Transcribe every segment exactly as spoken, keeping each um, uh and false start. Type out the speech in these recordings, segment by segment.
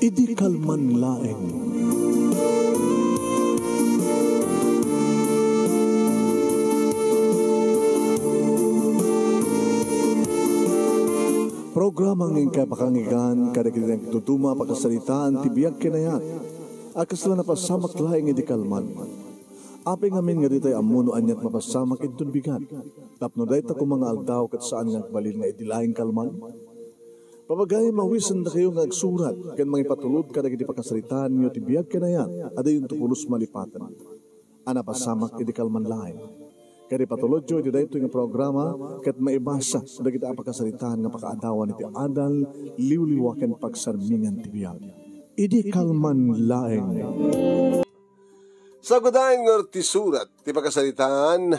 Idi kalman laeng. Programa nga inkay pakanggan kadagiti nagduduma a pakasaritaan ti biag ken ayat a kasla napasamak laeng idi kalman. Apay ngamin nga ditay ammo no aniat mapasamak inton bigat, tapno dayta koma nga aldaw ket saan nga agbalin nga idi laeng kalman? Papagayam a awisendakayo nga agsurat ken mangipatulod kadagiti pakasaritaanyo ti biag ken ayat a diyonto pulos malipaten a napasamak idi kalman laeng. Ket ipatulodyo iti daytoy nga programa ket maibasa dagiti a pakasaritaan nga pakaadawan iti adal, liwliwa ken pagsarmingan ti biag. Idi kalman laeng. Sagudayen nga ti surat ti pakasaritaan,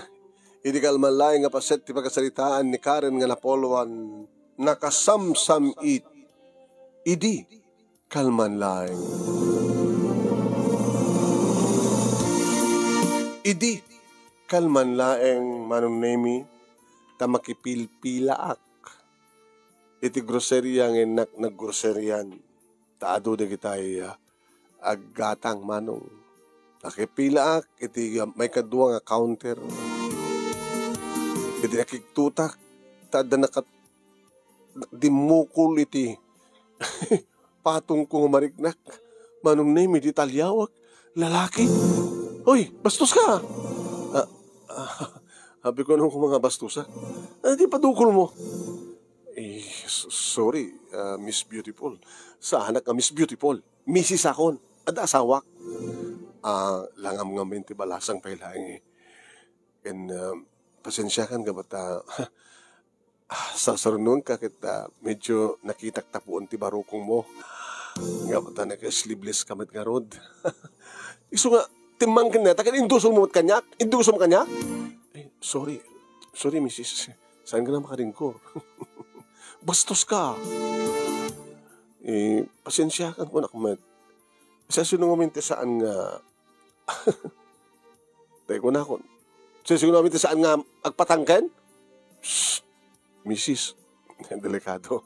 idi kalman laeng nga paset ti pakasaritaan ni Karen nga napoloan, nakasamsam-it. Idi kalman laeng. Idi kalman laeng, Manong Nemi, ta makipilpilaak iti groceria nga innak naggroserian. Ta adu dagitay, ah, aggatang, Manong. Nakipilaak iti, ah, maikadua nga counter. Iti nakigtutak, ta adda nakat-, dimmukol iti patongko nga mariknak. Manong Nemi, di taliawak. Lalaki. Hoy, bastos ka! Ah, ah, sabi ko, "Anong mga bastusa?" "Ah, di padukol mo." "Eh, s-, sorry, ah, Miss Beautiful. Saanak nga Miss Beautiful. Misis akon. Adda asawak." Ah, langam ngamin ti balasang pay laeng, eh. Ken, ah, pasensiakan nga bata, ah, sarsarunonka ket, ah, medyo nakitak tapuon ti barukong mo. Nga bata naka-sleeveless ka met ngarud. Isu nga, timmang ken neta, ken indusul mo met kaniak? Indusul mo kaniak? "Eh, sorry. Sorry, misis. Saan ka na makaringkor?" "Bastos ka!" Eh, pasensiakan ko, anak met. Sa sino ngamin ti saan nga Tay kunakon, "Sino ngamin ti saan nga agpatangken?" "Shh, misis, delikado.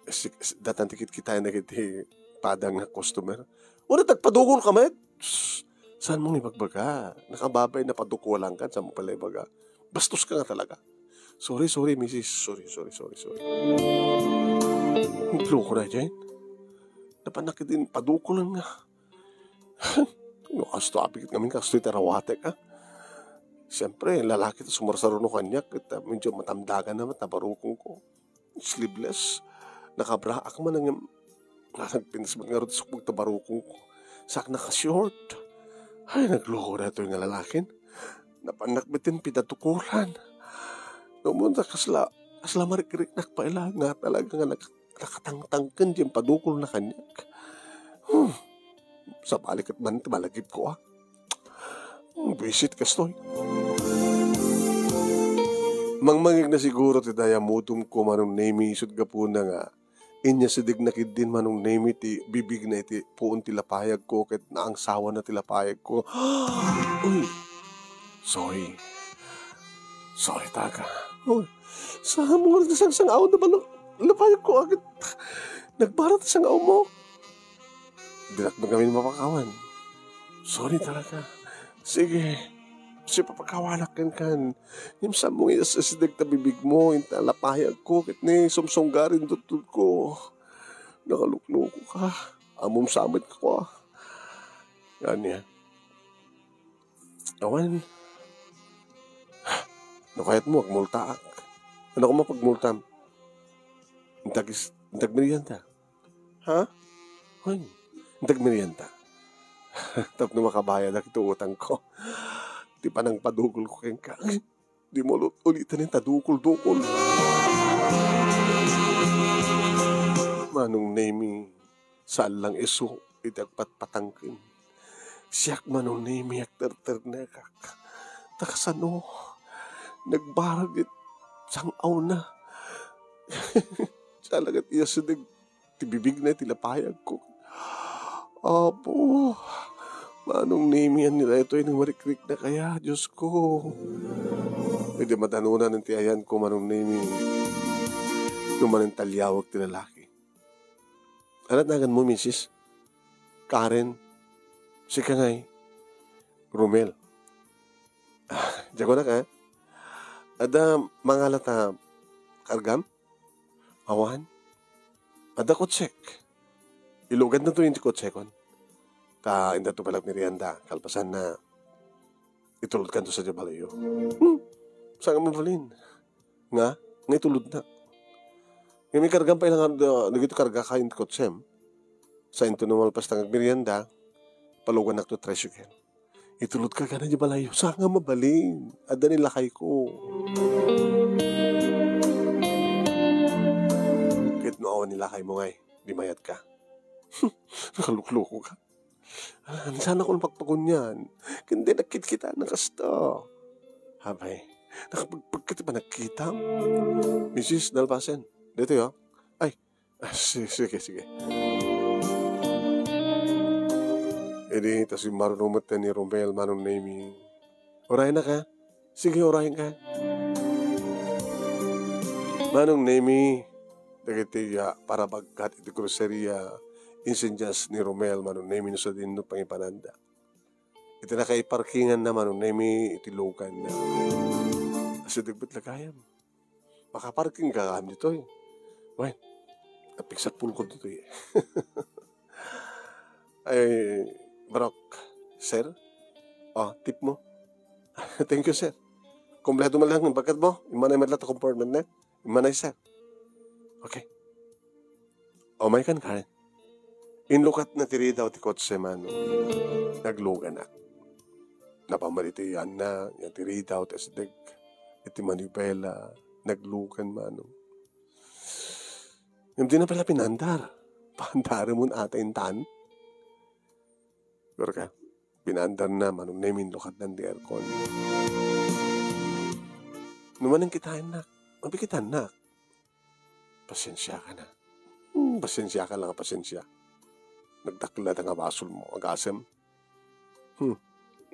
Si, si, datan ti kitkitaen dagiti padang nga customer." "Uray, agpadukol ka met." "Shh, saan mo nga ibagbaga? Nakababay, napadukolan ka, saan mo pala ibaga? Bastos ka nga talaga." "Sorry, sorry, misis. Sorry, sorry, sorry, sorry." Nagloko na, Jen. Napanak din padukolan nga. No, kasto, apigit ngamin, kasto iti arawatek, ah. Siyempre, lalaki ta sumarsaruno kaniak, ket, ah, medyo matamdagan naman, tabarukong ko. Sleeveless. Nakabraak man, ang, nagpinas man nga rod sukbog tabarukong ko. Sak naka-short. Ay, nagloko na ito nga lalakin. Napanak bitin pidatukulan. Numunta kasla, kasla marikrik nakpaila nga talaga nga nag-, nakatangtangken ti impadukol na kaniak. Hmm. Sabali ket man ti malagip ko, ah. Hmm, buisit kastoy. Mangmangig na siguro ti dayamudom ko, Manong Nemi, isut gapuna nga inyasideg na kiddin, Manong Nemi, ti bibig na iti puon ti lapayag ko ket naangsawan na ti lapayag ko. Uy! Sorry. Sorry, talaga. Uy, saan mo nga nagsangsangaw na balo-, lapayag ko agad. Nagbara ti sangaw mo. Dinak na kami mapakawan. Sorry talaga. Sige. Sipapakawanak kenkan. Ngem saan mo nga iyasideg ta bibig mo, inta lapayag ko, ket ni sumsunggarin duttod ko. Nakalukloko ka. Ammom sa met ka ko, ah. Ania? Awan. No kayat mo, agmultaak. Ano ko mapagmultam? Intag is-, intag merienda. Ha? Hoy, intag merienda. Tapno makabayadak iti utang ko. Ti panangpadukol ko kenka. Di mo ulit-, ulitan yung tadukol-dukol. Manong Nemi, saan lang isu iti agpatpatangken. Siak, Manong Nemi, agterternekak. Ta kasano? Nagbarag it sang-awna. Siya lagat iyasideg ti bibigna iti lapayag ko. Apo, Manong Nemi, ania daytoy nga marikriknak aya, Dios ko? Idi madanonan ti ayanko, Manong Nemi, no manintaliawak ti lalaki. Ania ti naganmo, misis? Karen. Sika ngay? Romel. Diak kunak, a. Adda mangalat a kargam? Awan. Adda kotsek. Ilugantato iti kotsekon. Ta intato pay la agmerienda. Kalpasanna, itulodkanto sadiay balayyo. Hmm. Saan nga mabalin? Nga? Nga itulodnak. Ngem ikargam pay la nga da-, dagiti kargak iti kotsem. Saanto no malpas ta nga agmerienda, palugannakto tricycle. Itulodka gayam idiay balayyo. Saan nga mabalin? Adda ni lakayko. Ket no awan ni lakaymo ngay, di mayat ka. Nakalukluko ka. Ala, saan ako pagpagunyan? Ket di nagkitkita na kasta. Apay, nakapagpagkita pa nagkita? Misis Dalpasen, dito yo. Ay, ah, si-, sige, sige. Idi, tas yung marunong met ni Romel, Manong Nemi. Uray na ka? Sige, uray ka. Manong Nemi, dagiti, ah, parabagkat iti groceria, insendias ni Romel, Manong Nemi, no sadino pangipananda. Iti nakaiparkingan na, Manong Nemi, iti lugan na. Asideg met la gayam. Makaparking ka gayam ditoy. Wen, napigsa pulko ditoy. Ay, Brok, sir? Oh, tip mo. Thank you, sir. Kompleto man lang ang bagat mo. Imanay met la ti compartment na. Imanay, sir. Okay. O, maykan, Karen. Inlukatna ti ridaw ti kotse, Manong. Nagluganak. Napaman iti anna, nga ti ridaw ti asideg. Iti manibela, naglugan, Manong. Ngem dina pay la pinaandar. Paandarem man ata intan. Pero ka, pinaandarna, Manong Nemi, inlukatnan ti aircon. Numan ang kitaennak, mabikitannak. Pasiensiaka na. Hmm, pasiensiaka lang, pasiensia. Nagdakkel ata nga basolmo, agasem. Hmm,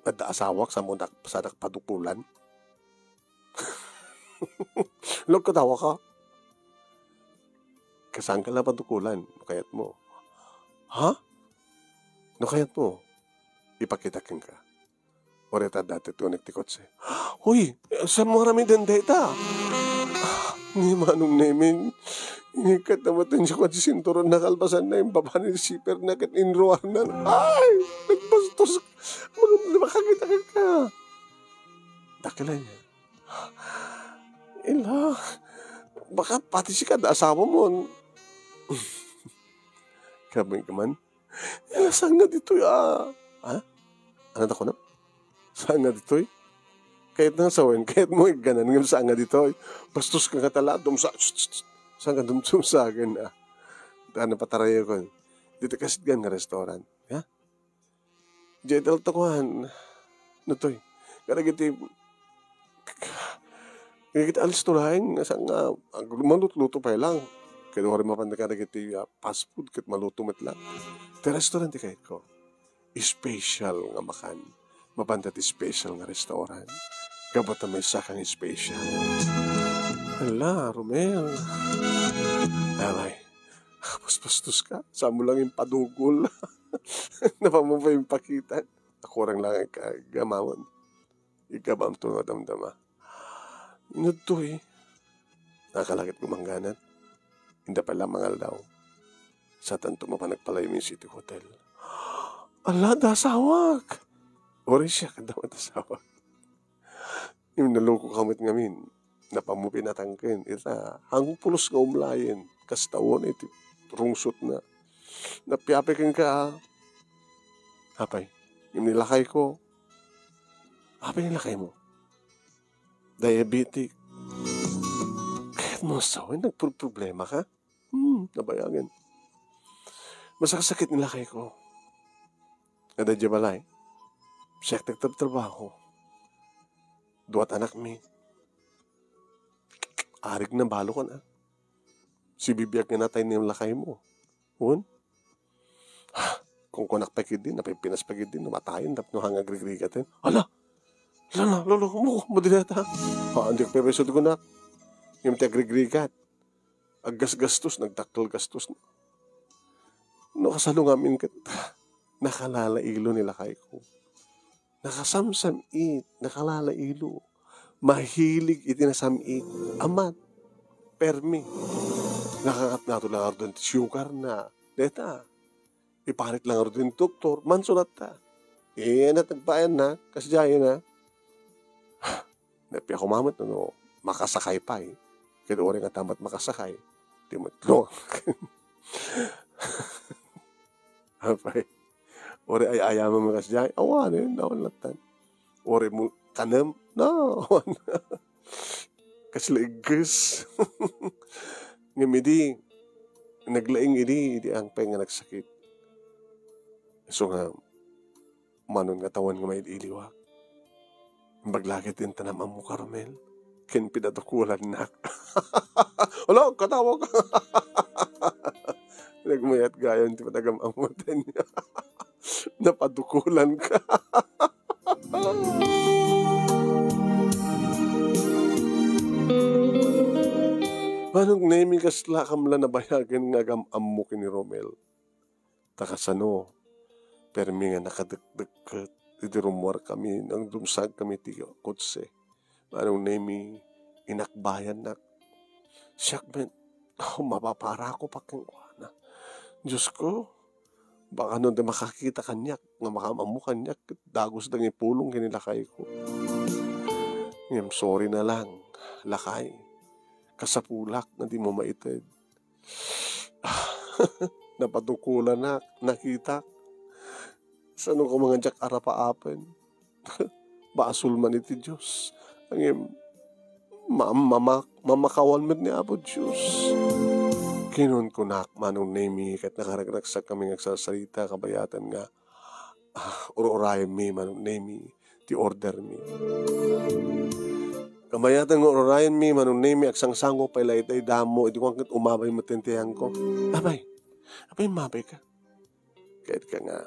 adda asawak, saan mo dak-, sadak padukulan? Log, katawa ka. Kasanka la padukulan, no kayat mo. Ha? No kayat mo, ipakita kenka. Uray ta dati tunek ti kotse. Hoy, saan mo aramiden dayta? Ni Manong Nemi, inikkat na met ti sinturon na kalpasan na yung baba ni zipper na ket inruarna. Ay, nagbastos. Mga, makakita ka. Dakila niya. Ila, baka pati sika da asawa mo. Kabay ka man. Ila, saan nga ditoy, ah? Ha? Ano ta kuno? Saan nga ditoy? Kayat na sawen, kayat mo iganan, ngem saan nga ditoy? Bastos ka nga tala, dumsa-, saan nga dumsumsagan, ah? Daan na patarayo ko. Dito kasit nga restaurant, ha? Diay dalta kuan. Natoy. Kadagiti, kadagiti alis to laeng, nga sa nga, ag-, malutluto pay lang. Kaya wari mapan kadagiti, ah, fast food, ket maluto met lang. Ti restaurant ti kayatko. Special nga makan. Mapanda ti special nga restaurant. Gapu ta maysa kang special. Hala, Romel. Abay. Puspustos ka. Saan mo lang yung padugol? Napamabay yung pakita. Ako lang lang ang kagamamon. Igabam to nga damdama. Inudto eh. Nakalakit ko mangganat. Inda pala mangaldaw. Sa tanto mapan nagpalayo min City Hotel. Ala, dasawak! Ori siya, kadawat dasawak. Yung naluko kamit ngamin. Napamupi natangken. Ita, hanggang pulos nga umlayen. Kasta uwan iti rungsot na. Napiapiken ka, ah. Apay, yung nilakay ko. Apay nilakay mo? Diabetic. Kayat mo sawen, nagproproblema ka? Hmm, nabayagen. Masaksakit ni lakay ko. Adda diay balay. Siak ti agtrabtrabaho. Duat anak mi. Arig na balo kan, ah. Sibibiag nga natay ni lakay mo. Un? Kung kunak pa ketdi, napipintas pa ketdi, namatayen, tapno hang agrigrigaten. Ala! Lala, lolo, mo, madali ata. Ha, hindi ko pa iso ti kunak. Yung ti agrigrigat. Aggasgastos, nagdakkel gastos. No kasano ngamin ket nakalalailo ni lakayko. Nakasamsam-it, nakalalailo. Mahilig iti nasam-it. Amat, permi. Nakangat nga to lang aruden ti sugar na. Deta, iparit lang aruden ti doktor, mansulat ta. Eh, ano, tagbayanna, kasdiay na. Napiak ko mamet no makasakay pay. Ket uray nga tamat makasakay, ti met lo. Apay, uray ay-ayam a makasdiay, awanen, awan lattan. Uray mo kanem, no, awan. Kasla igges. Ngem idi, naglaing idi, idi ang pay nga nagsakit. So nga, manon nga tawen nga mail-iliwak. Imbag la ket inta nam-ammo, Carmel, ken pinadukolannak. Ala, katawag. Nagmayat gayam ti panagam-ammo tayo. Napadukolanka. Manong Nemi, kasla kam la nabayagen nga agam-ammo ken ni Romel? Ta kasano, permi nga nakadekdekket idi rummuarkami, nagdumsagkami ti kotse. Manong Nemi, inakbayannak. Siak met, oh, mapaparakop kenkuana. Diosko, baka no di makakita kaniak, nga makaam-ammo kaniak, ket dagus da nga ipulong ken ni lakayko. Ngem sorry na lang, lakay. Kasapulak nga dimo maited. Napadukolannak, nakitak. Sano ko nga diak arapaapen? Basol man iti Dios. Ngem, ma-, mama-, mamakawan met ni Apo Dios. Kinunkunak, Manong Nemi, ket nakaragraksak kami nga agsarsarita, kabayatan nga, ah, ur-urayenmi, Manong Nemi, ti ordermi. Kabayatan nga ur-urayenmi, Manong Nemi, agsangsango pay la itay damo, idi kuan ket umabay met ti ayangko. Apay, apay, umabay ka? Ket ka nga,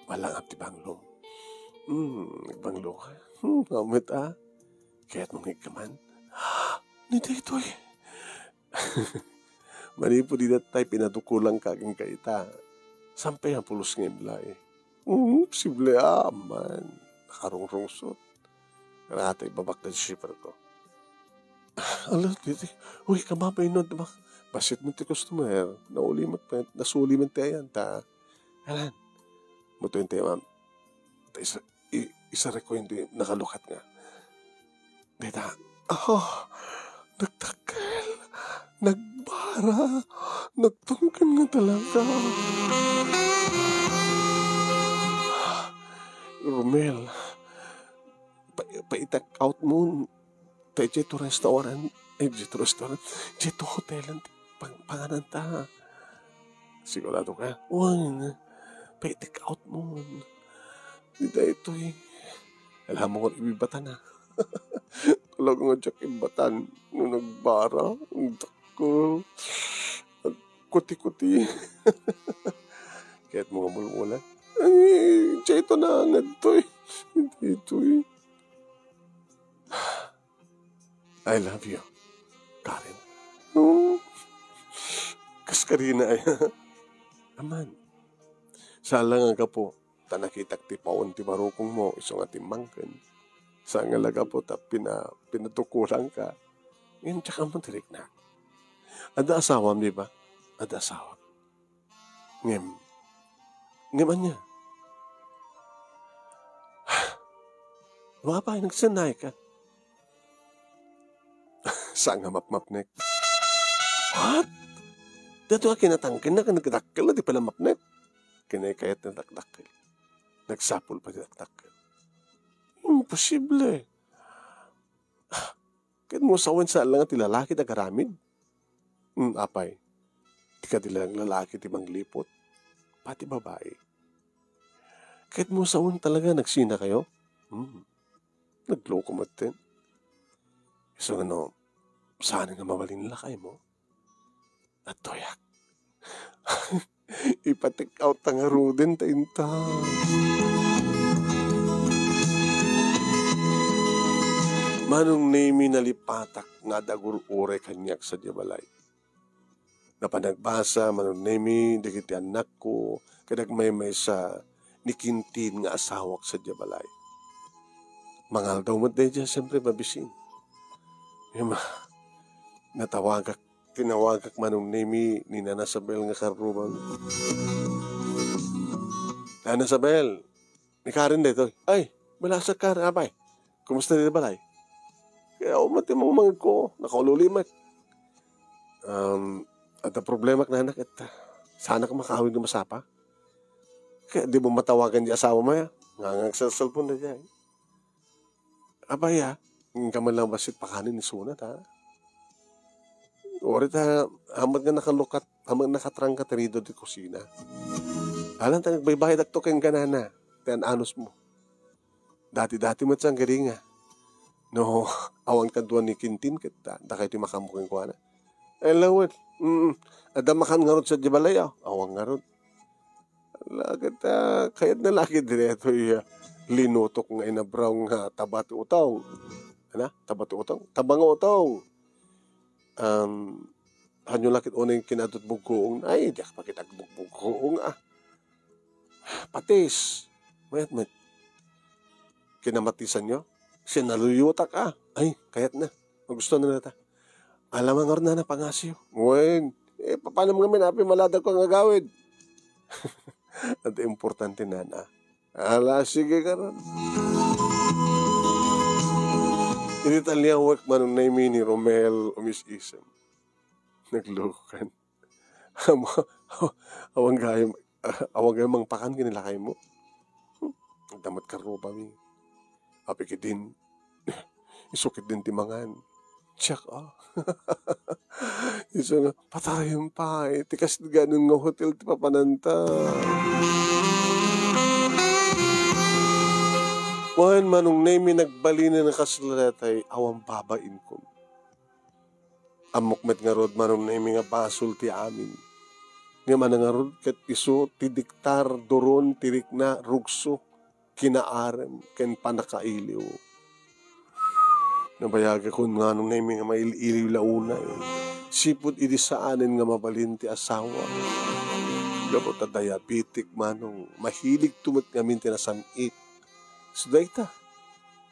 walangam ti banglom. Hmm, nagbanglo ka? Hmm, nga met, ah. Ket mangngeg ka man? Ni daytoy. Manipud ida tay pinadukolanka kenka ita. Sampay a pulos nga imlay. Hmm, posible a man. Nakarungrungsot. Ratay babak na ti shipper ko. Ala, didi. Uy, kamabay no, diba? Bassit mo ti customer. Nauli mo, nasuli mo ti ayan, ta. Alan. Mutuin tayo, ma'am. Ta isa, i-, isarek ko yung di-, nakalukat nga. Dita, oh, nagdakkel, nagbara, nagtungkol nga talaga. Romel, pa-, pa-take out mo. Tay Jet Restaurant, eh, Jet Restaurant, Jet Hotel, ang pang-, panganan ta. Sigurado ka? Wen, pa-take out mo. Di daytoy. Alam mo kung ibibatan na. Talaga nga diak ibatan. Nung nagbara, ang dakkel. Kuti-kuti. Kaya't mga mulmula. Ay, siya ito na, ngadtoy. Ditoy. I love you, Karen. Oh. Kas karina ay. Aman. Sala nga gapu, ta nakitak ti paon ti barukong mo, isu nga timmangken. Sa nga la gapu, ta pina-, pinatukulan ka. Ngayon, tsaka mo tirikna. Ada asawam, di ba? Ada asawam. Ngem, ngem ania? Mapay, nagsanay ka. Sa nga mapmapnek. What? Dito ka kinatangken na, nagdakkel na, di pala mapnek. Kinakayat na dakdakkel. Nagsapul pa ti dakdakkel. Imposible. Ket mo sawen sa lang ti lalaki ti agaramid? Hmm, apay. Ti kadi lang lalaki ti mangliput. Pati babae. Ket mo sawen talaga nagsina kayo? Hmm. Nagloko metten. Isu nga no, saan nga mabalin lakay mo? Adtoyak. Ipa-take out ta ngaruden ta inta. Manong Nemi, nalipatak nga adda agur-uray kaniak sadiay balay. Napan nagbasa, Manong Nemi, dagiti annakko, ket agmaymaysa ni Quintin nga asawak sadiay balay. Mangaldaw met daydiay, siempre, mabisin. Ngem, ah, natawagak, tinawagak Manong Nemi ni Nana Sabel nga karrubami. "Nana Sabel, ni Karen daytoy." "Ay, balasak Karen, apay. Kumusta dita balay?" "Kaya, o, mati mong mangko, nakaululi met." "Um, adda problemak, nana, ket saanak makawid nga masapa. Kaya di mo matawagan di asawam, a?" Nga, nga, cellphone na diay. "Apay, a, inka man lang bassit pakanen ni Suna, ta? Uray ta, amat nga nakalukat, amat nakatrangka ti rido ti kusina. Alan ta nagbaybayadakto kenka, nana, ti an-anusmo. Dati-dati met sa galinga. No, awan kadua ni Quintin ket da-, dakaytoy makaammo kenkuana." "Ay, lawen. Mm. Adda makan ngarud sadiay balay, a?" "Awan ngarud." "Ala, ket, a, kayatna la ket daytoy, a, linutok nga inabraw nga taba ti utong." "Ana? Taba ti utong?" "Taba nga utong." "Um, hanyo la ket unay kinaadut buggoong?" "Ay, diak pa ket agbugbuggoong, a. Patis. Mayat met." "Kinamatisanyo?" "Sinaluyotak, a." "Ay, kayatna. Magustuhan na ta." "Alam nga ngarud, nana, pangasiw." "Wen, e, papanam ngamin, apay maladagko nga agawid?" "Adda importante, nana." "Ala, sige, ngarud." Idi taliawek, Manong Nemi, ni Romel, umis-isem. Naglukan. "Awan gayam, awan gayam mangpakan ken ni lakaymo?" "Hmm, adda met karrubami. Apay ketdin, isu ketdin ti mangan." "Siak, a." Isu nga, "Patarayan pay, ti kasdiganon nga hotel ti papananta." Wen, Manong Nemi, nagbalinen a kasla daytay awan babain, kun. Ammok met ngarud, Manong Nemi, nga basol ti amin. Ngem ania ngarud ket isu ti diktar, duron ti rikna, rugso, kinaarem, ken pannakailiw. Nabayagakon, Manong Nemi, nga mail-iliw la unay, sipud idi saanen nga mabalin ti asawa. Gapu ta diabetic, Manong, mahiligto met ngamin ti nasam-it. So dayta,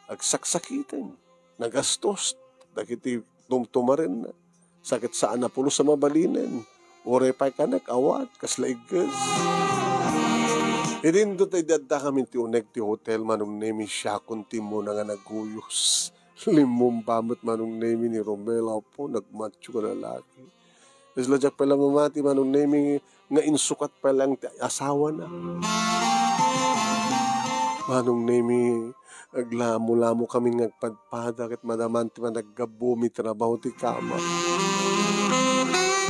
agsaksakiten, nagastos dagiti tumtumarenna. Sa ket saan a pulos a mabalinen. Uray pay kanek, awan, kasla igges. Idi inton ta idi addakamin ti uneg ti hotel, Manong Nemi, siakon ti immuna nga naguyos. Limmumba met, Manong Nemi, ni Romel, apo, nagmatio nga lalaki. Kasla diak pay la mamati, Manong Nemi, nga insukat pay laeng ti asawana. Manong Nemi, aglamulamo kami nga agpadpada ket madaman ti panaggabbumi ti rabaw ti kama.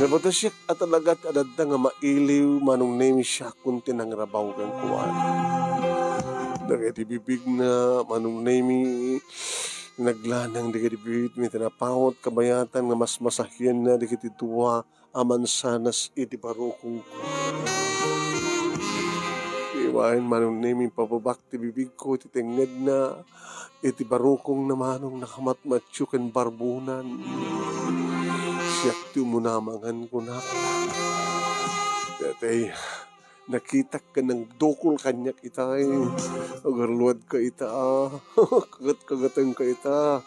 Gapu ta siak a talaga ti adda nga mailiw, Manong Nemi, siakon ti nangrabaw kenkuana. Dagiti bibigna, Manong Nemi, naglanang dagiti bibigmi ti napawot kabayatan nga masmasahienna dagiti dua a mansanas iti barukongko. Iwaen, Manong Nemi, pababak ti bibigko iti tengngedna, iti barukongna, Manong, nakamatmatio ken barbunan. Siak ti umuna mangan, kunak. Daytoy, nakitak ken nangdukol kaniak itay. Agarluadka ita, a. Kagat-kagatengka ita.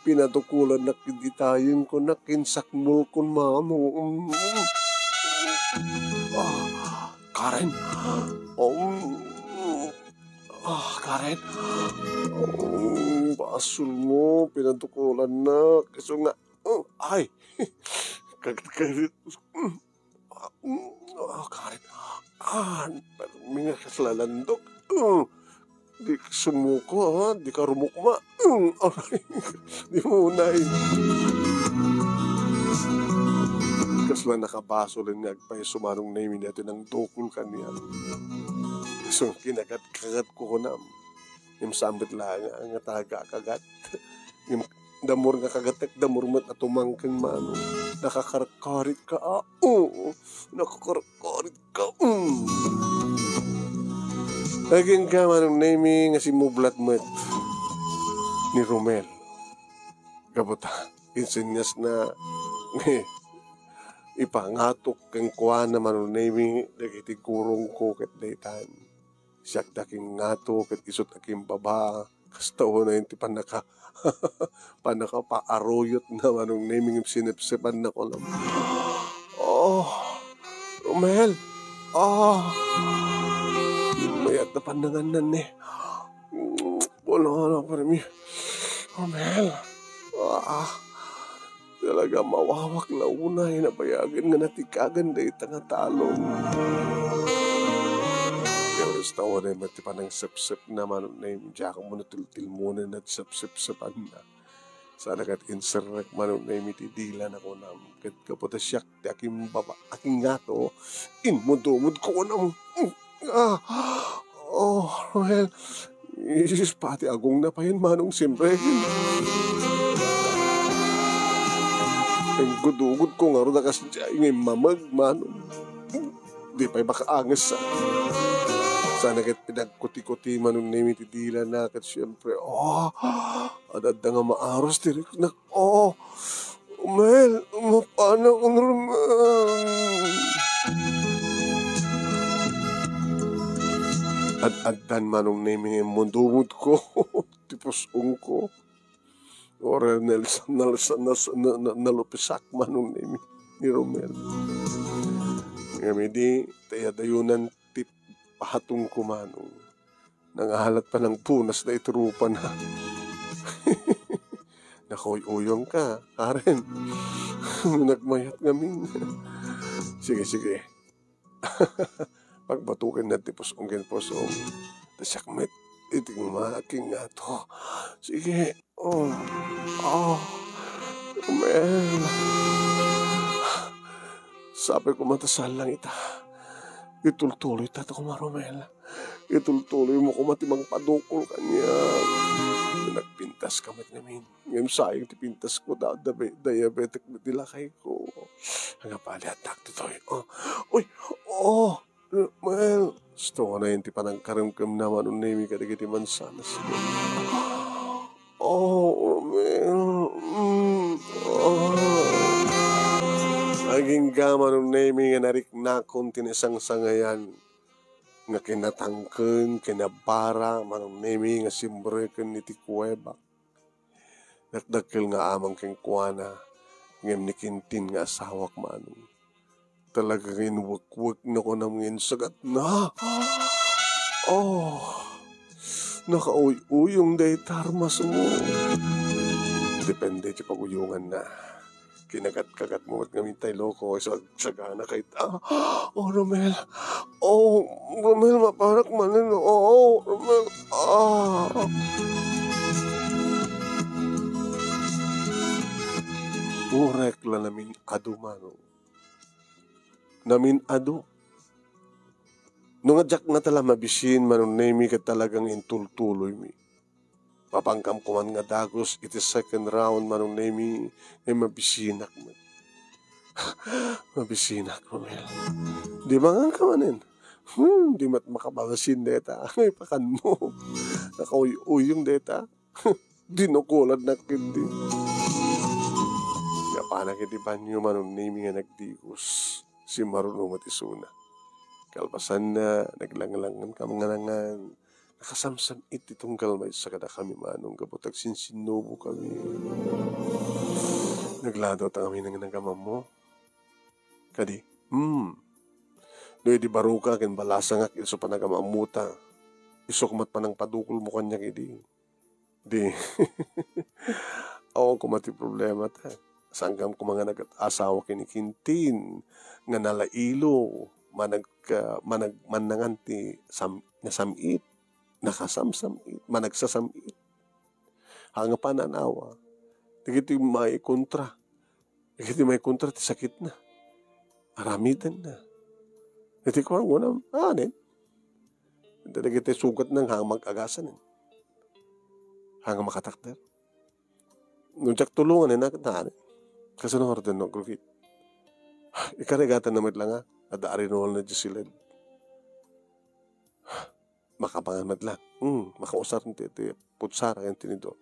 Pinadukolannak ken itay, kunak, ken sakmolkon, Manong. Mm. A, Karen. Um. A, Karen. Um, basolmo, pinadukolannak. Isu nga, um, ay. Kagat-kagat. Um. A, mm, a, Karen. A, permi nga kasla landok. Mm. Dika sumuko, a. Dika rumukma. Mm. Aray. Di mo unay. Kasla nakabasolen nga agpayso, Manong Nemi, daytoy nangdukol kaniak. Isu kinagat-kagatko kunam. Ngem saan met la nga, nga taga kagat. Ngem dammor nga kagatek, dammor met a tumangken, Manong. Nakakarkaritka, a. Oo, nakakarkaritka. Mm. Agingga, Manong Nemi, nga simmublat met ni Romel. Gapu ta, insenyasna. ipangatok kenkuana, Manong Nemi, dagiti gurongko ket daytan. Siak ti akingngato ket isut' akimbaba. Kasta unay ti pannaka-, pannakapaaruyotna, Manong Nemi, ngem sinepsepanna kunam. Oh, Romel! Ah! Mayat na pannangan ni. Wala, wala pa rin. Romel! Ah! Talaga, mawawak la unay, nabayagen nga natikagan dayta nga talon. Kasta unay met ti panangsepsepna, Manong Nemi, diak ammo no tiltilmonen ti sepsepsepanna. Sana ket inserrek, Manong Nemi, ti dilana kunam. Ket gapu ta siak ti akimbaba-, akingngato, inmudumod ko kunam. Ah! Oh, Romel. Isus, pati agongna payen, Manong, simrek. Inggudugod ko ngarud a kasdiay nga immameg, Manong. Di pay makaanges. Sana ket pinagkuti-kuti, Manong Nemi, ti dilana ket siempre, oh, adda nga maaros ti riknak. Oh, Romel, mapanak, Romel. Ad-addan, Manong Nemi, nga immudumod ko ti pus-ongko. Ora nal-, nal-, nal-, na-, na-, nalupisak, Manong Nemi, ni Romel. Ngem idi tayadayunan ti pahatongko, Manong, nangalat panangpunas daytoy rupana. Nakauyuyongka, Karen. Nagmayat ngamin. Sige, sige. Pagbatukenna ti pus-ong ken pus-ong. Ta siak met iti nga akingngato. Sige. Oh. Oh. Romel. Sapay koma ta saan lang ita. Itultuloyta koma, Romel. Itultuloymo koma ti mangpadukol kaniak. Nagpintaska met ngamin. Ngem sayang ti pintasko, da-, dabe-, diabetic met ti lakayko. Ania, paliattak ditoy. Oh. Uy! Oh! Well, gusto ko na yun ti panangkaremkemna, Manong Nemi, kadagiti mansanas. Oh, Romel. Mm. Oh. Agingga, Manong Nemi, nga nariknakon ti naisangsangayan nga kinatangken, kinabara, Manong Nemi, nga simreken iti kuwebak. Dakdakkel nga amang kenkuana, ngem ni Quintin nga asawak, Manong. Talaga nga inwekwekna kunam nga insagatna. Oh, nakauyuyong dayta armasmo. Depende ti pag-uyonganna. Kinagat-kagatmo met ngamin tay loko, so agsagana kayta. Oh, Romel. Oh, Romel, maparak manen. Oh, Romel. Ah. Urek la namin adu, Manong. Namin adu. No nga diak nga tala mabisin, Manong Nemi, ket talagang intultuloymi. Mapankam koman nga dagus iti second round, Manong Nemi, nga mabisinak met. Mabisinak, Romel. Di manganka manen. Hmm, di met makabasin deta. Ay, pakanmo. Nakauyuyong deta. Dinukolan na ketdi. Napanak iti banyo, Manong Nemi, nga nagdigus. Simmaruno met isuna. Kalpasanna, naglanglangan kami nga nangan. Nakasamsam-it ti tunggal maysa kadakami, Manong, gapu ta agsinsinnubo kami. Nagladaw ta kami nang nagamammo. Kadi, hmm. No idi baroka ken balasangak isu panagamammota, isuk met panangpadukolmo kaniak idi. Di. Awan koma ti problema ta. Sangkam koma nga nag-asawa ken ni Quintin nga nalailo, manag-, ah, manag-, mannangan ti sam-, nasam-it, nakasamsam-it, managsasam-it. Haan nga pananawa, dagiti maikontra, dagiti maikontra ti sakitna. Aramidenna. Iti kuan, kunam, anen. Dagiti sugatna nga mag-agasan. Haan nga makatakder. No diak tulongan, ina, ket naanen. Kasano nga orden no, Grugit? Ikarigatan na met la nga, adda arinol na di siled. Makapangan met la. Hmm, makausar ti, ti putsara ken tinidor.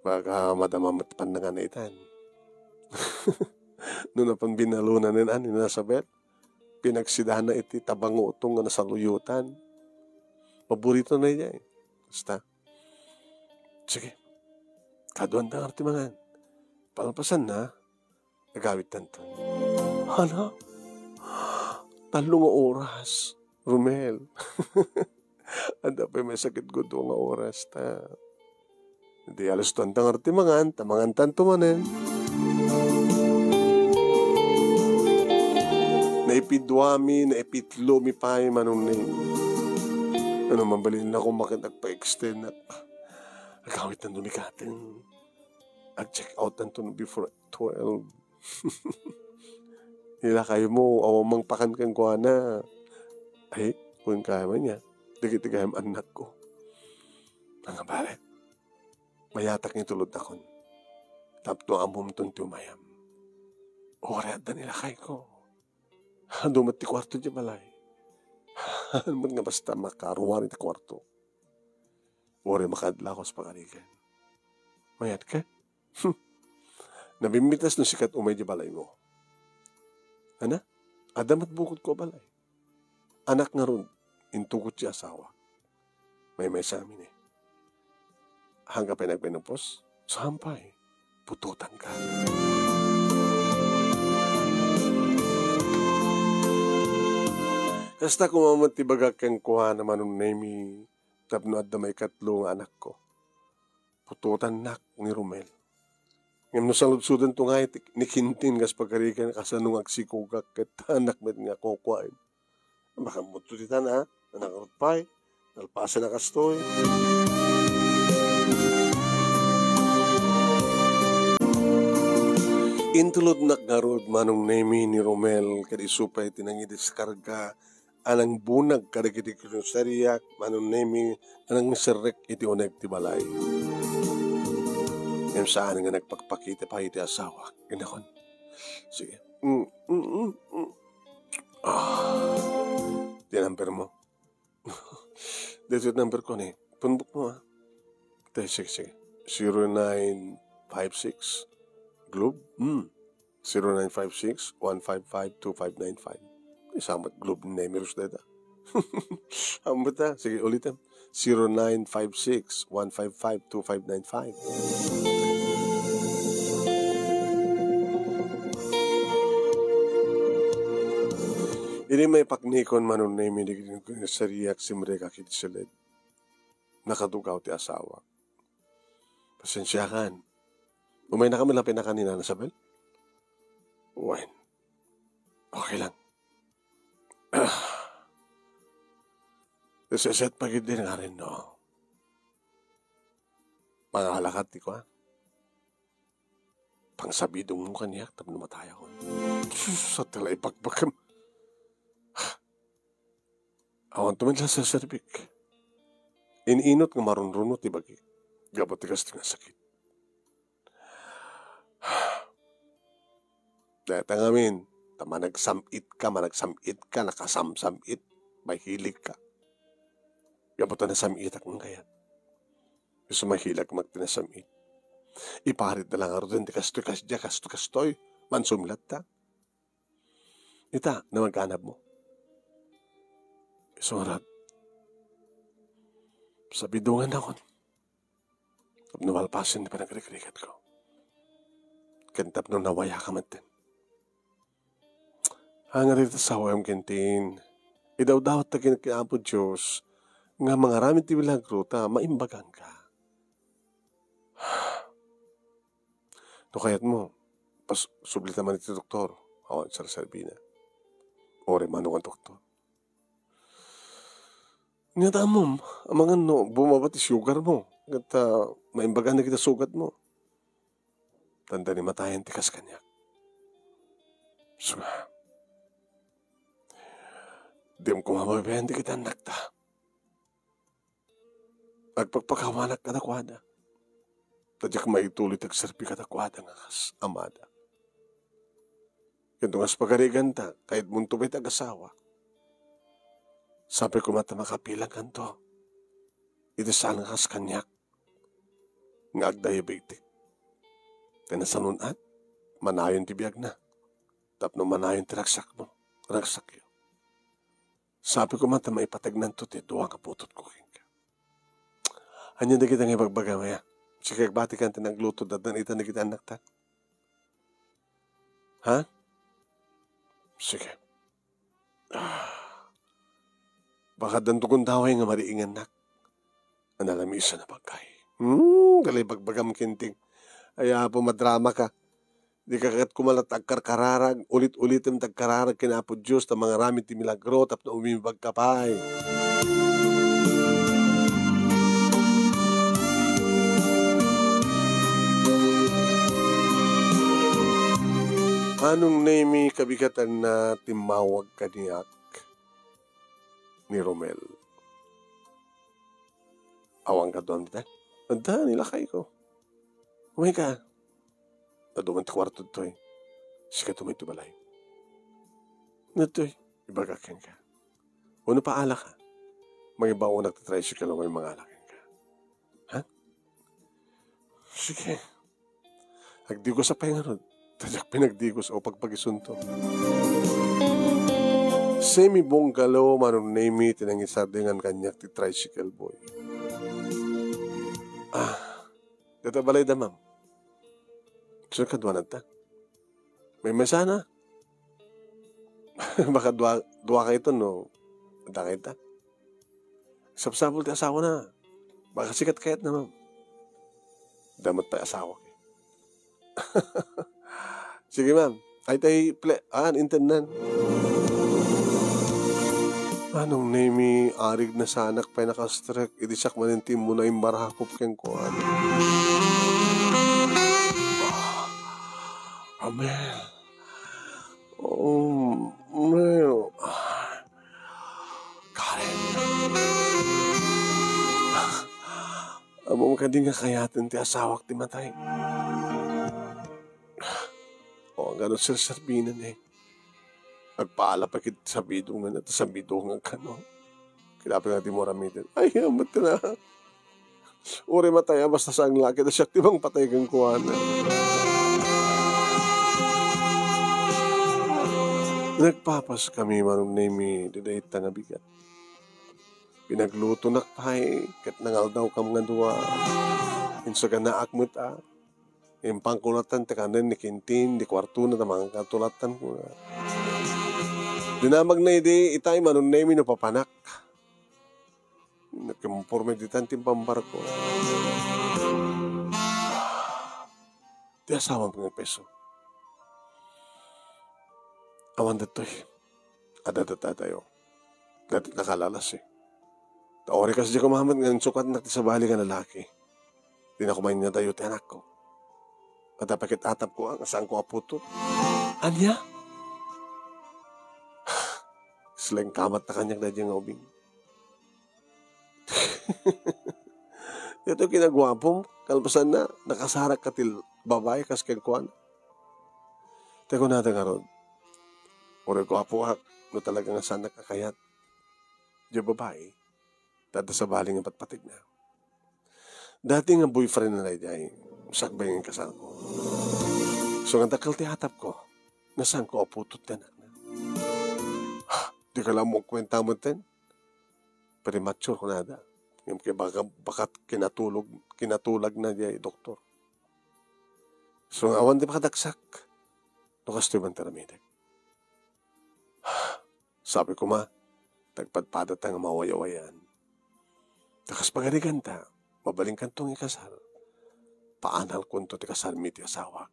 Baka madama met pannangan na itan. No napan binalunanen, ani, ni Nasabel, pinagsidana iti tabango utong nga nasaluyotan. Paboritona idiay. Basta. Sige. Kaduanta nga ti mangan. Palpasanna, agawidtanto. Hala? Tallo nga oras, Romel. Adda pay maisakitko dua nga oras ta. Di alas duanta nga ti mangan, ta mangantanto manen. Naipiduami, naipitlomi pay, Manong Nemi. Ano, mabalinakon ket agpa-extend. Agawidtanto mi katen. Ag-check out tanto before twelve. Ilakaymo, awan mangpakan kenkuana. Ay, kunkayam ania, dagiti gayam annakko. Nga bale, mayatak nga itulodnakon. Tapno ammomton ti umayam. Uray adda ni lakayko. Adu met ti kuarto diay balay. Haan met nga basta makaruar iti kuarto. Uray makaadlak a pagarigan. Mayat ka? Hmm. Nabimbitas no sika ti umay diay balaymo. Ana? Adda met bukodko a balay. Anak ngarud, intugot ti asawa. Maymaysa ngamin, eh. Haan ka pay nagmenopause? Saan pay? Putotanka. Kasta koma met ti bagak kenkuana, Manong Nemi, tapno adda maikatlo nga anakko. Putotannak ni Romel. Ngem no saludsodento ngay ti, ni Quintin kas pagarigan, kasano nga agsikogak ket anak met nga kukuaen. Makaammoto ditan, a? Anak ngarud pay. Nalpasen a kastoy. Intulodnak ngarud, Manong Nemi, ni Romel, ket isu pay ti nangidiskarga a nangbunag kadagiti groceria, Manong Nemi, a nangserrek iti uneg ti balay. Ngem saan nga nagpakpakita pay iti asawa. Kinakon. Sige. Mm, mm, mm, mm. Ah. Di number mo. Dito yung number ko ni. Punbok mo, ah. Te, sige, sige. Zero nine five six. Globe? Hmm. Zero nine five six, one five five, two five nine five. Ay, samat Globe ni Nemirus data. Ambot, ah. Sige, ulitin. Zero nine five six, one five five, two five nine five. Idi maipaknikon, Manong Nemi, dagiti groceria, simrek iti siled. Nakadugaw ti asawa. Pasensiakan. Umaynakami la pay kanina, Nasabel? Wen. Okay lang. Iseset pa gid din nga rin, no? Mangalakat ti kua. Pangsabidongmo kaniak tapno matayakon. Sus, sa tala ipakpakam. Awan to met la serserbik. In-inut nga marunrunot ti bagik. Gapu ti kasta nga sakit. Dayta ngamin, ta managsam-it ka, managsam-it ka, nakasamsam-it, mahilig ka. Gapu ta nasam-itak nga kayat. Isu mahilag magtinasam-it. Iparit na lang ngaruden ti kastoy, kasdiay, kastoy, kastoy. Mansum latta. Ita, no maganabmo. Isu ngarud. Sabidongannakon. Tapno malpasen ti panagrikrikatko. Ken tapno nawayaka metten. Haan nga dayta asawam, Quintin, idawdawat ta ken, ken Apo Dios nga mangaramid ti milagro ta maimbaganka. No kayatmo, pas-, subli ta man iti doktor. Awan serserbina. Uray mano nga doktor. Nia ta ammom, amangan no bumaba ti sugarmo, ket, ah, maimbagan dagiti sugatmo. Tanda ni matayen ti kas kaniak. Suma. Dimo koma babayen dagiti annakta. Agpakpakawanak kadakuada. Ta diak maituloy ti agserbi kadakuada nga kas amada. Ken no kas pagariganta, kayatmonto pay ti agasawa. Sapay koma ta makapilankanto. Iti saan nga kas kaniak nga agdiabetic. Ken nasanun-at, manayon ti biagna. tapno manayon ti ragsakmo, ragsakyo. Sapay koma ta maipategnanto ti dua nga putotko kenka. Ania dagita nga ibagbagam, aya? Sika agbatikan ti nagluto, addan ita dagiti annakta. Ha? Sige. Ah. Baka addanto gundaway nga mariingannak. Analamisan a bagay. Hmm, dala ibagbagam kenting. Ay, Apo, madramaka. Dika ket koma latta agkarkararag, ulit-ulitem ti agkararag ken Apo Dios ta mangaramid ti milagro tapno umimbagka pay. Manong Nemi, kabigatanna timmawag kaniak ni Romel. Awan kaduam dita? Adda, ni lakayko. Umayka. Adu man ti kuarto ditoy. Sika tumay ti balay. Ditoy, ibagak kenka. Wenno paalaka. Mangibaonak ti tricycle, umayka mangala kenka. Ha? Sige. Agdigos a pay ngarud. Ta diak pinagdigos a pagpagisunto. Semi-bungalow, Manong Nemi, ti nangisardingan kaniak ti tricycle boy. Ah, dita balayda, ma'am. Saan kaduananta? Maymay-sana. Baka dua, dua kayto no adda kayta. Sapsapul ti asawana. Baka sikat kayatna, ma'am. Adda met pay asawak. Sige, ma'am. Ay, tay, ple-, ah, intannan. Manong Nemi, arig nasanak pay nakastrek, idi siak manen ti immuna immarakop kenkuana. Amen. Oh, Mel. Karen. Ammom kadi nga kayaten ti asawak ti matay? O, ngano serserbina, eh. Agpaala pay ket sabidongan, ta sabidongan kano. Kinapin nga di mo aramiden. Ay, amat na. Uray matay a, basta saan nga laki, ta siak ti mangpatay kenkuana. Nagpapas kami, Manong Nemi, di dayta nga bigat. Pinaglutonak pay, ket nangaldawkam nga dua. Insaganaak met a. Impangko lattan ti kanen ni Quintin, di kuartona ta mangan kanto lattan, kuna. Dinamagna idi, itay, Manong Nemi, no papanak. Nakimporme ditan ti pambarko. Ti asawam nga peso. Awan datoy. Adda datatayo. Dati nakalalas, eh. Ta uray kasdi koma met nga insukatnak ti sabali nga lalaki. Di na koma inyadayo ti anakko. Adda pay ket atapko nga saanko a putot. Ania? Sila inkamatna kaniak daydiay nga ubing. Daytoy kinaguapom, kalpasanna, nakasarakka ti babai kas kenkuana. Ta kunada ngarud, uray guapoak, no talaga nga saannak a kayat. Diay babai, ta adda sabali nga patpategna. Dati nga boyfriend na daydiay, sakbay nga inkasalko. So, nga dakkel ti atapko, nga saanko a putot ti anakna. Dika la umkuenta metten? Premature kunada. Ngem kay baka, bakat kinatulog, kinatulagna diay doktor. So, awan ti makadagsak. No kastoy man ti aramidek. Sapay koma, nagpadpadata nga mawayawayan. Ta kas pagariganta, mabalinkanto nga ikasal. Paanalkonto ti kasalmi ti asawak.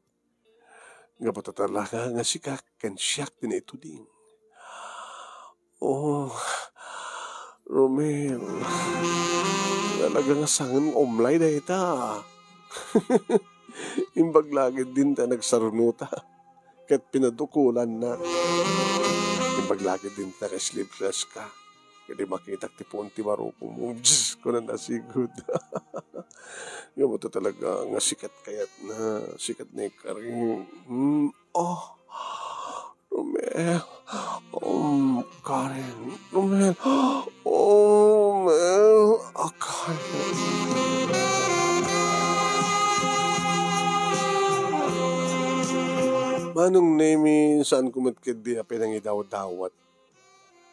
Gapu ta talaga nga sika ken siak ti naituding. Oh, Romel, talaga nga sangen nga umlay dayta. Imbag la ketdin ta nagsarunota ket pinadukolanna. Imbag la ketdin ta naka-sleeveless ka. Ket di makitak ti puon ti barukom. Diyos ko, nanasigud. Gapu ta talaga nga sikat kayatna, sikat ni Karen. Hmm, oh, Romel. Um, Karen. Romel. Oh, Romel. Ah, Karen. Manong Nemi, saanko met ketdi a pinangidawdawat.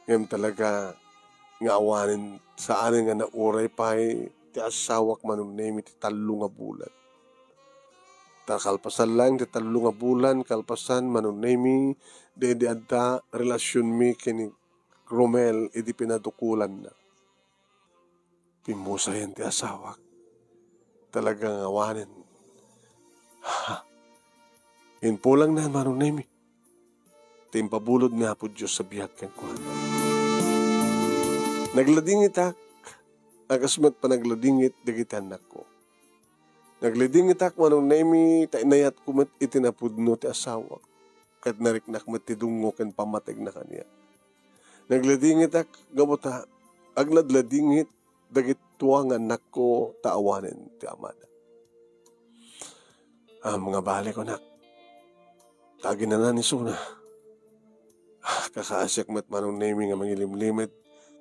Ngem talaga nga awanen, saanen nga nauray pay ti asawak, Manong Nemi, ti tallo nga bulan. Ta kalpasan laeng ti tallo nga bulan, kalpasan, Manong Nemi, daydi adda relasionmi ken ni Romel idi pinadukolanna. Pimmusayen ti asawak. Talaga nga awanen. Ha! Impulangna, Manong Nemi, ti impabulod ni Apo Dios a biag kenkuana. Nagladingitak, a kas met panagladingit dagiti annakko. Nagladingitak, Manong Nemi, ta inayatko met iti napudno ti asawak, ket nariknak met ti dungngo ken pammategna kaniak. Nagladingitak gapu ta agladladingit dagiti tua nga annakko ta awanen ti amada. Am nga bale, kunak, ta aginanan isuna. Ah, kakaasiak met, Manong Nemi, nga mangilimlimed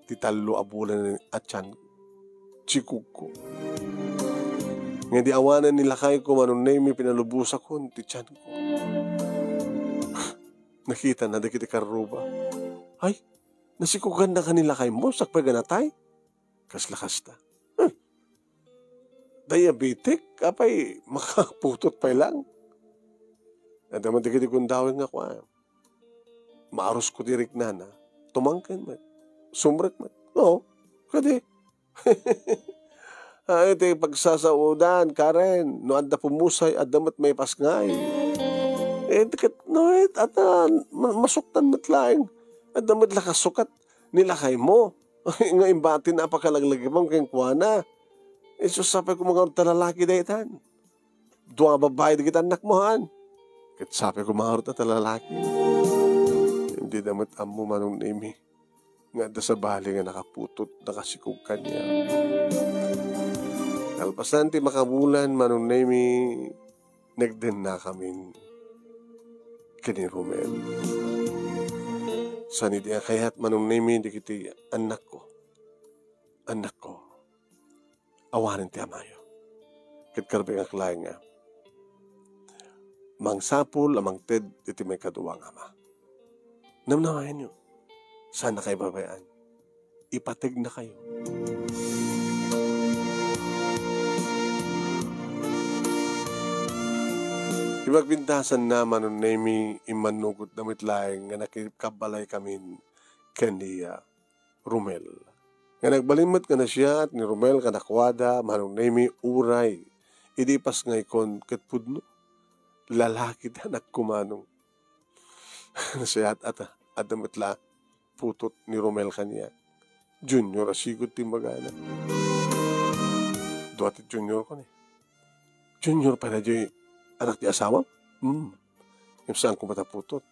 ti tallo a bulan a tiyan, sikogko. Nga idi awanen ni lakayko, Manong Nemi, pinalubosakon ti tiyanko. Nakitana dagiti karruba. Ay, nasikogannaka ni lakaymo, sakbay nga natay? Kasla kasta. Hmm. Diabetic? Apay, makaputot pay lang. Adda met dagiti gundaway nga kua. Maarusko ti riknana. Tumangken met. Sumrek met. Oo. Kadi. Ay, ti pagsasaodan, Karen. No adda pumusay, adda met maipasngay. Eh, di ket, no, eh, adda, ma-, masuktan met laeng. Adda met la kasukat ni lakaymo. Nga imbatin a pakalaglagipem kenkuana. Isu, sapay koma ngarud ta lalaki daytan. Dua a babbai dagiti annakmo, han. Ket sapay koma ngarud ta lalaki. Dida met ammo, Manong Nemi, nga adda sabali nga nakaputot, nakasikog kaniak. Kalpasan ti makabulan, Manong Nemi, nagdennakamin ken ni Romel. Saan idi a kayat, Manong Nemi, dagiti annakko. Annakko, awanen ti amayo. Ket karbengak laeng nga mangsapul a mangted iti maikadua nga ama. Namnamaenyo, saannakayo baybay-an. Ipategnakayo. Ti pagpintasanna, Manong Nemi, immannugotna met laeng nga nakikabbalaykamin ken ni, ah, Romel. Nga nagbalin met nga nasiaat ni Romel kadakuada, Manong Nemi, uray idi ipasngaykon ket pudno. Lalaki ti anakko, Manong. Nasiaat, ata, adda met la putot ni Romel kaniak. Junior a sigud ti imbagana. Dua ti junior ko ni. Junior pay daytoy anak ti asawam? Hmm. Ngem saanko met a putot.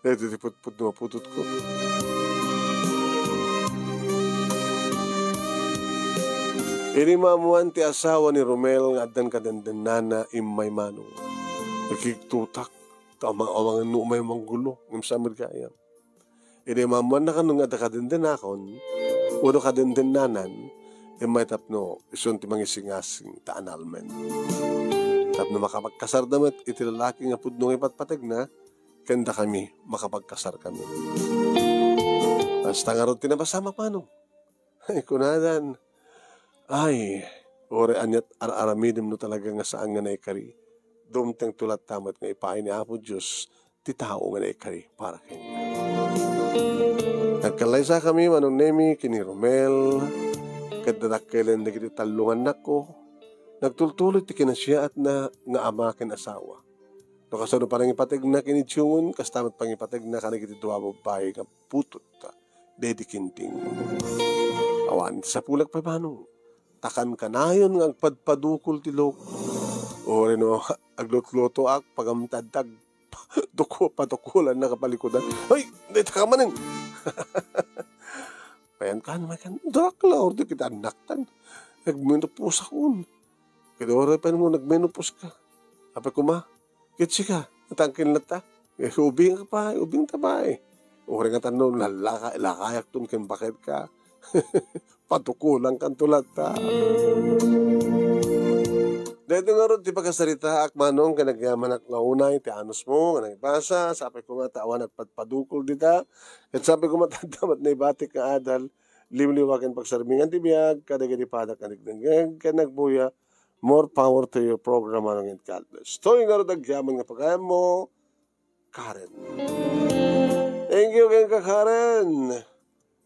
Daytoy ti putputno a putotko. Idi maammoan ti asawa ni Romel nga addan kadendennana, immay Manong. Nakigtutak. Ta amang-amangan no umay manggulo, ngem saan met gayam. Idi maammoanna kano nga adda kadendennakon, wenno kadendennanan, immay tapno isun ti mangisingasing ta annulment. Tapno makapagkasarda met iti lalaki nga pudno nga ipatpategna, ken dakami makapagkasarkami. Kasta ngarud ti napasamak, Manong. Ay, kunadan, ay, uray aniat ar-aramidem no talaga nga saan nga naikari, dumtengto latta met nga ipaay ni Apo Dios ti tao nga naikari para kenka. Nagkallaysakami, Manong Nemi, ken ni Romel, ket dadakkelen dagiti tallo nga annakko. Nagtultuloy ti kinasiaatna nga ama ken asawa. No kasano panangipategna ken ni June, kasta met pangipategna kadagiti dua a babbai nga putot daydi kinting. Awan ti sapulek pay, Manong. Ta kankanayon nga agpadpadukol ti lok. Uray no aglutlutoak, pagamtad ti agduko-, padukolanna kapalikudan. Ay, dayta ka manen. Payan kan, may kan, dakla, order kita annaktan. Nagmenopause-akon. Ket uray pay no nagmenopause ka. Apay koma, ket sika, natangken latta. Eh, ubing ka pay, ubing ta pay. Uray nga tanno, nalaka-, lakayakton ken baked ka. Patukolankanto latta. Daytoy ngarud ti pakasaritaak, Manong, ken agyamanak nga unay ti anusmo nga nangibasa. Sapay koma ta awan agpadpadukol dita. Ket sapay koma ta adda met naibatik nga adal, limliwa ken pagsarmingan ti biag kadagiti padak nga nagdengngeg ken nagbuya. More power to your program, Manong, and God bless. Toy ngarud agyaman nga pagayammo, Karen. Thank you kenka, Karen.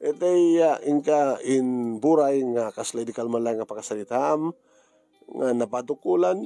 Iti, ah, inka imburay nga kasla idi kalman laeng nga pakasaritaam nga napadukolan.